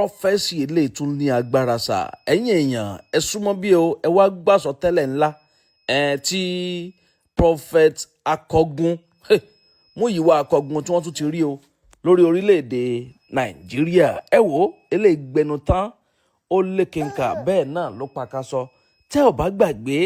Prophecy eléyìí tún ní agbára sà. Ẹ̀yin èèyàn, ẹ súnmọ́ bí o, ẹ wá gbàsọ tẹ́lẹ̀ ńlá ẹ̀ tí Prophet Akọgun, hey, Múyìwá Akọgun, tí wọ́n tún ti rí o lórí orílẹ̀-èdè Nàìjíríà. Ẹ wò ó, eléyìí gbẹnu tán, ó lékenkà, bẹ́ẹ̀ náà ló pakasọ. Tẹ́ ò bá gbàgbé,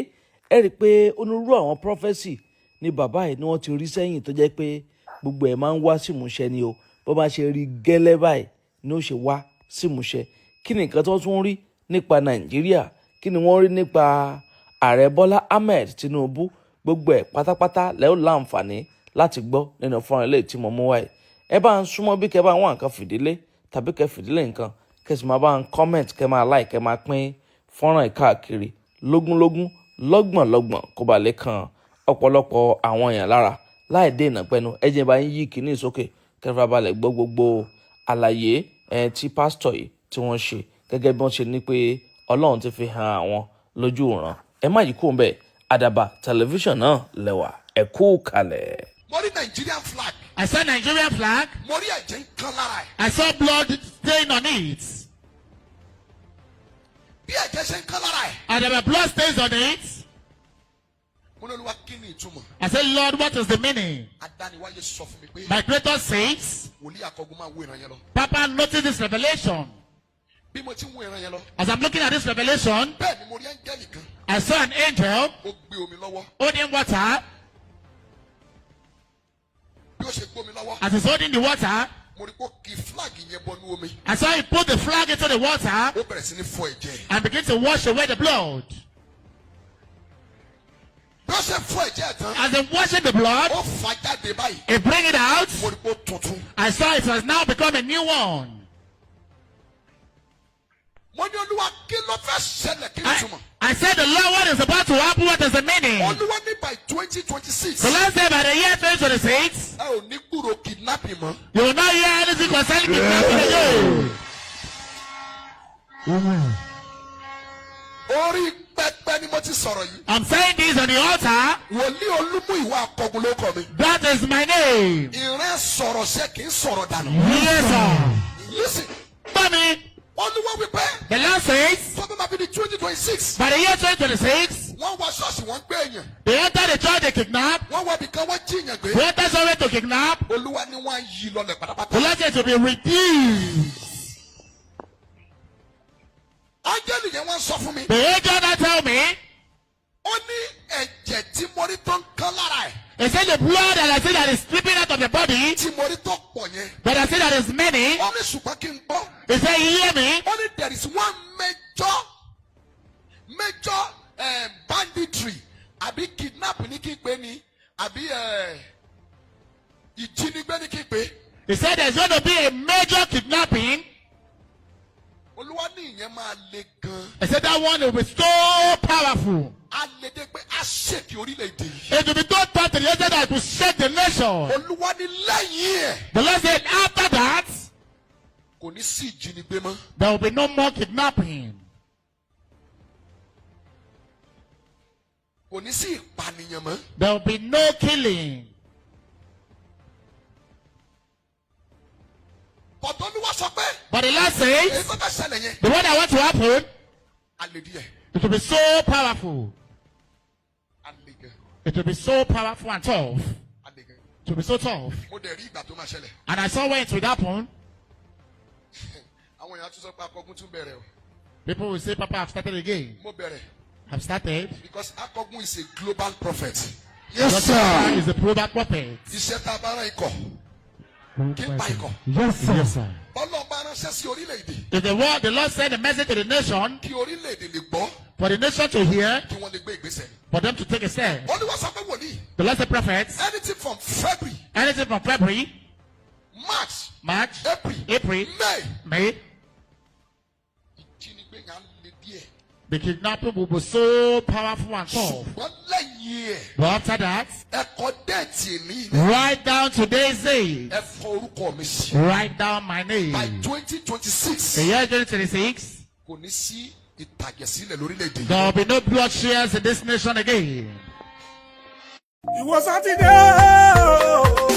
ẹ rí i pé onírúurú àwọn prophecy ni bàbá yìí ni wọ́n ti rí sẹ́yìn, tó jẹ́ pé gbogbo ẹ̀ máa ń wá símúṣẹ ni o. Bó bá ṣe rí gẹ́lẹ́ báyìí ni ó ṣe wá símúṣẹ. Kí ni nǹkan tó tún rí nípa Nàìjíríà? Kí ni wọ́n rí nípa Ààrẹ Bọ́lá Ahmed Tinubu? Gbogbo ẹ̀ pátápátá lẹ́ ó láǹfààní láti gbọ́ nínú fọ́nrán eléyìí tí mo mú wáyé. Ẹ bá ń súnmọ́ bí, kẹ́ bá ń wá nǹkan fìdílé tàbí kẹ́ fìdílé nǹkan, kẹ́ sì máa bá ń comment, kẹ́ máa like, kẹ́ máa pín fọ́nrán yìí káàkiri lógúnlógún, lọ́gbọ̀nlọ́gbọ̀n, kó ba lè kan ọ̀pọ̀lọpọ̀ àwọn èèyàn lára. Láì dènà pẹ́nu, ẹ jẹ́ bá ń yí kínní sókè kẹfà balẹ̀ gbọ́ gbogbo àlàyé ẹ̀ tí pásítọ̀ yìí tí wọ́n ṣe, gẹ́gẹ́ bí wọ́n ṣe ní pé Ọlọ́run ti fi hàn àwọn lójú ìran. Ẹ má yí kúrò ńbẹ̀, Àdàbà Tẹlifíṣàn náà lẹ́wà, ẹ kú kalẹ̀. Mo rí Nigerian flag. I saw Nigerian flag. Mo rí ẹ̀jẹ̀ ń kan lára ẹ̀. I saw blood stain on it. Bí ẹ̀jẹ̀ ṣe ń kan lára ẹ̀. And there were blood stains on it. Mo ní, "Olúwa, kí ni ìtumọ̀?" I said, "Lord, what is the meaning?" Adániwáyé sọ fún mi pé My Creator says, wòlíì Akọgun, máa wo ìran yẹn lọ. Papa, notice this revelation. Bí mo ti ń wo ìran yẹn lọ, As I'm looking at this revelation, bẹ́ẹ̀ ni mo rí áńgẹ́lì kan. I saw an angel Ó gbé omi lọ́wọ́. holding water. Bí ó ṣe gbómi lọ́wọ́, As he's holding the water, mo rí pé ó ki flag yẹn bọnú omi. I saw him put the flag into the water Ó bẹ̀rẹ̀ sí ní fọ ẹ̀jẹ̀. and begin to wash away the blood. Bí ó ṣe fọ ẹ̀jẹ̀ tán, As he's washing the blood, ó fà jáde báyìí. he bring it out. Mo rí pé ó tuntun. I saw it has now become a new one. Mo ní, "Olúwa, kí ló fẹ́ ṣẹlẹ̀? Kí ni ìtumọ̀?" I said, "The Lord, what is about to happen? What is the meaning?" Olúwa ní by 2026, The Lord said by the year 2026, ẹ ò ní gbúrò kidnapping mọ́. you will not hear anything concerning kidnapping again. Orí pẹpẹ ni mo ti sọ̀rọ̀ yìí. I'm saying this on the altar. Wòlíì Olúmúyìwá Akọgun ló kọ mi. That is my name. Ìran sọ̀rọ̀ ṣe kì í sọ̀rọ̀ dànù. Yes, sir. Listen, Mommy, Olúwa wípé the Lord says, tó bá máa fi di 2026, by the year 2026, wọ́n wọ ṣọ́ọ̀ṣì, wọ́n gbé èèyàn. they enter the church, they kidnap. Wọ́n wọ ibìkan, wọ́n jí èèyàn gbé. They enter somewhere to kidnap. Olúwa ní wọ́n á yí lọlẹ̀ pátápátá. The Lord said to be reduced. Áńgẹ́lì yẹn wọ́n sọ fún mi. The angel now tell me, Ó ní ẹ̀jẹ̀ tí mo rí tó ń kán lára ẹ̀, he said the blood that I see that is dripping out of the body, tí mo rí tó pọ̀ yẹn. that I see that is many, Ó ní ṣùgbọ́n kí n gbọ́. he said, "You hear me?" Ó ní there is one major banditry àbí kidnap ní kí n pè ní, àbí ìjínigbé ní kí n pè. He said there's going to be a major kidnapping. Olúwa ní ìyẹn máa le gan. He said that one will be so powerful. Á le dé pé á shake orílẹ̀-èdè yìí. It will be so tough to the extent that it will shake the nation. Olúwa ní lẹ́yìn ẹ̀, The Lord said after that, kò ní sí ìjínigbé mọ́. there will be no more kidnapping. Kò ní sí ìpànìyàn mọ́. There will be no killing. But Olúwa sọ pé But the Lord èyí says, tó fẹ́ ṣẹlẹ̀ yẹn, the one that wants to happen, á le díẹ̀. it will be so powerful. Á le gan. It will be so powerful and tough. Á le gan. It will be so tough. Mo dẹ̀ rí ìgbà tó máa ṣẹlẹ̀. And I saw when it would happen. Àwọn èèyàn tún sọ pé Akọgun tún bẹ̀rẹ̀ o. People will say, "Papa, I've started again." Mo bẹ̀rẹ̀ I've started. because Akọgun is a global prophet. Yes, Because sir. Papa is a global prophet. Iṣẹ́ tá a bá rán ikọ̀ kí n pa ikọ̀. Yes, sir. Yes, sir. Ọlọ́run bá ránṣẹ́ sí orílẹ̀-èdè, If the Lord send a message to the nation, kí orílẹ̀-èdè lè gbọ́, for the nation to hear, kí wọ́n lè gbé ìgbésẹ̀. for them to take a step. Olúwa sọ pé, wòlíì, The Lord said, prophets, anything from February, anything from February, March, March, April, April, May, May, ìjínigbé yẹn á le díẹ̀. the kidnapping will be so powerful and tough. Ṣùgbọ́n lẹ́yìn ẹ̀, But after that, ẹ kọ date mi, write down today's date. ẹ fọ orúkọ mi sí. Write down my By name. 2026, The year 2026, kò ní sí ìtàjẹ̀sílẹ̀ lórílẹ̀‐èdè yìí. there will be no bloodshed in this nation again. Ìwọ Sátidé o.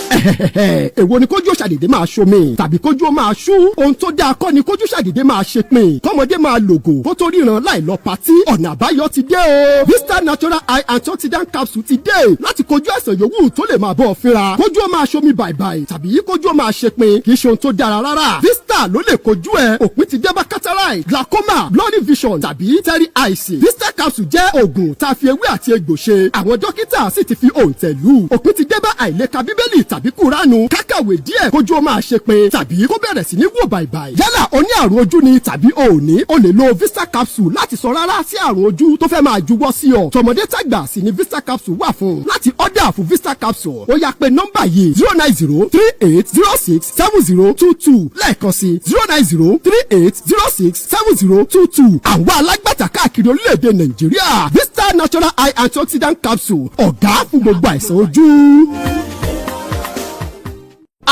Èwo ni kójú ṣàdédé máa ṣomi tàbí kójú ó máa ṣú? Ohun tó dáa kọ́ ni kójú ṣàdédé máa ṣe pin, kọ́mọdé máa lògò kó tó ríran láì lọ patí. Ọ̀nà àbáyọ ti dé o. Vista Natural Eye Antioxidant Capsule ti dé láti kojú àìsàn yòówù tó lè máa bọ́ ọ fínra. Kójú ó máa ṣomi bàìbàì tàbí kójú ó máa ṣe pin kì í ṣe ohun tó dára rárá. Vista ló lè kojú ẹ. Òpin ti dé bá cataract, glaucoma, blurry vision tàbí teary eyes. Vista capsule jẹ́ oògùn tá a fi ewé àti egbò ṣe. Àwọn dókítà sì ti fi òǹtẹ̀ lù. Òpin ti dé bá àìlèka Bíbélì tàbí Kúránù, kákàwé díẹ̀ kójú ó máa ṣe pin tàbí kó bẹ̀rẹ̀ sí ní wò bàìbàì. Yálà o ní àrùn ojú ni tàbí o ò ní, o lè lo Vista capsule láti sọ rárá sí àrùn ojú tó fẹ́ máa juwọ́ sí ọ. Tọmọdé tàgbà sì ni Vista capsule wà fún. Láti order fún Vista capsule, ó yá, pé nọ́mbà yìí: 09038067022. Lẹ́ẹ̀kan sí: 09038067022. Àwọn alágbàtà káàkiri orílẹ̀-èdè Nàìjíríà. Vista Natural Eye Antioxidant Capsule, ọ̀gá fún gbogbo àìsàn ojú.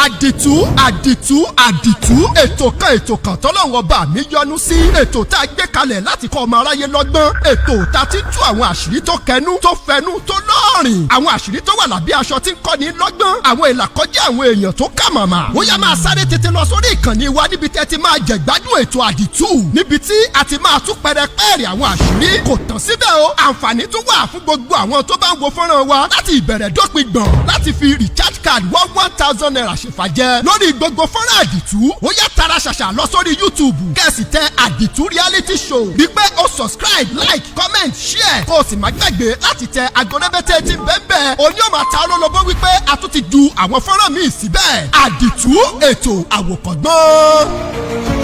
Àdìtú, àdìtú, àdìtú, ètò kan, ètò kan tọ́lọ́run Ọba mi yọ́nú sí. Ètò tá a gbé kalẹ̀ láti kọ́ ọmọ aráyé lọ́gbọ́n. Ètò tá a ti tú àwọn àṣírí tó kẹnu, tó fẹnu, tó lọ́ọ̀rìn, àwọn àṣírí tó wà lábẹ́ aṣọ tí ń kọ́ni lọ́gbọ́n, àwọn ìlàkọjá àwọn èèyàn tó kà màmá. Ó yá, máa sáré tètè lọ sórí ìkànnì wa níbi tẹ́ ti máa jẹ̀gbádùn ètò Àdìtú, níbi tí a ti máa tú pẹrẹpẹrẹ àwọn àṣírí. Kò tán síbẹ̀ o, àǹfààní tún wà fún gbogbo àwọn tó bá ń wo fọ́nrán wa láti ìbẹ̀rẹ̀ dópin gbọ̀n láti fi recharge card ₦1,000 ṣèfàjẹ́ lórí gbogbo fọ́nrán Àdìtú. Ó yá, tara ṣàṣà lọ sórí YouTube, kẹ́ sì tẹ Àdìtú Reality Show, rí pé o subscribe, like, comment, share, kó o sì má gbàgbé láti tẹ aago rẹ́bẹ̀tẹ̀ tí bẹ́ẹ̀ òní ò máa ta olólobó wípé a tún ti ju àwọn fọ́nrán míì síbẹ̀. Àdìtú, ètò àwòkọ́gbọ́n.